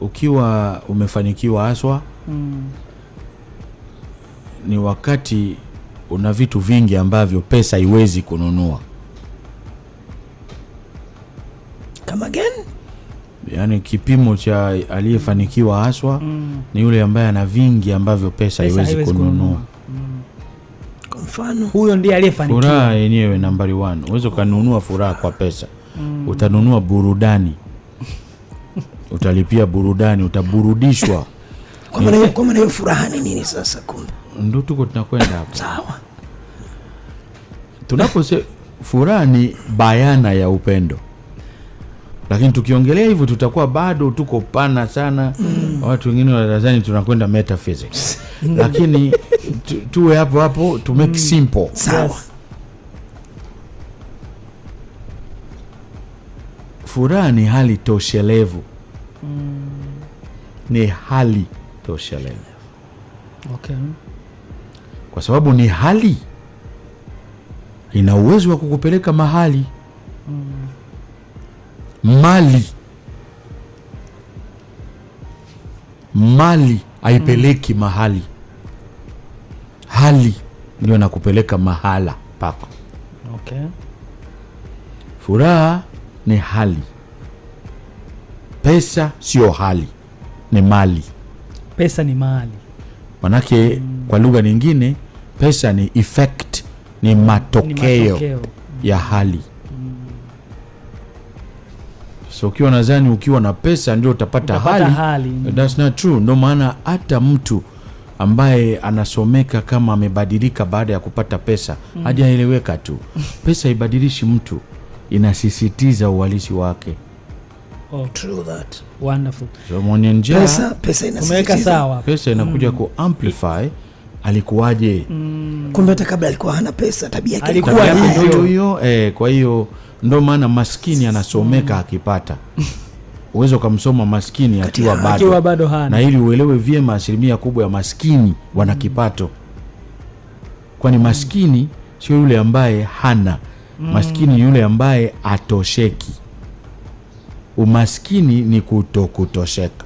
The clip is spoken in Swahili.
Ukiwa umefanikiwa haswa ni wakati una vitu vingi ambavyo pesa haiwezi kununua. Come again? Yaani kipimo cha aliyefanikiwa haswa ni yule ambaye ana vingi ambavyo pesa haiwezi kununua. Kwa mfano Huyo ndiye aliyefanikiwa. Furaha yenyewe nambari 1. Uweze ukanunua furaha kwa pesa. Utanunua burudani. Utalipia burudani, utaburudishwa. Kwa maana hiyo furaha ni nini sasa kumbe? Ndio tuko tunakwenda hapo. Sawa. Tunapose furaha ni bayana ya upendo. Lakini tukiongelea hivyo tutakuwa bado tuko pana sana. Watu wengine wanadhani tunakwenda metaphysics. Lakini tuwe hapo hapo to make simple. Sawa. Yes. Furaha ni hali toshelevu. Ni hali toshelevu. Kwa sababu ni hali ina uwezo wa kukupeleka mahali. Mali. Mali haipeleki mahali. Hali ndio inakupeleka mahala pako. Furaha ni hali. Pesa sio hali, ni mali. Pesa ni mali. Manake kwa lugha nyingine pesa ni effect, ni matokeo, Ni matokeo ya hali. So ukiwa nadhani ukiwa na pesa ndio utapata Utapata hali, hali. That's not true. Ndio maana hata mtu ambaye anasomeka kama amebadilika baada ya kupata pesa, hajaeleweka tu. Pesa haibadilishi mtu, inasisitiza uhalisi wake. Oh. True that. Wonderful. So mwenye njaa, Pesa Umeweka inasisitiza. sawa. Pesa inakuja ku-amplify alikuwaje. Kumbe hata kabla alikuwa hana pesa, tabia yake Alikuwa ilikuwa Tabia hivyo. yake ndio hiyo. Kwa hiyo ndio maana maskini anasomeka akipata. Uwezo ukamsoma maskini akiwa bado. Akiwa bado hana. Na ili uelewe vyema, asilimia kubwa ya maskini wana kipato. Kwani maskini sio yule ambaye hana. Maskini ni yule ambaye atosheki. Umaskini ni kutokutosheka.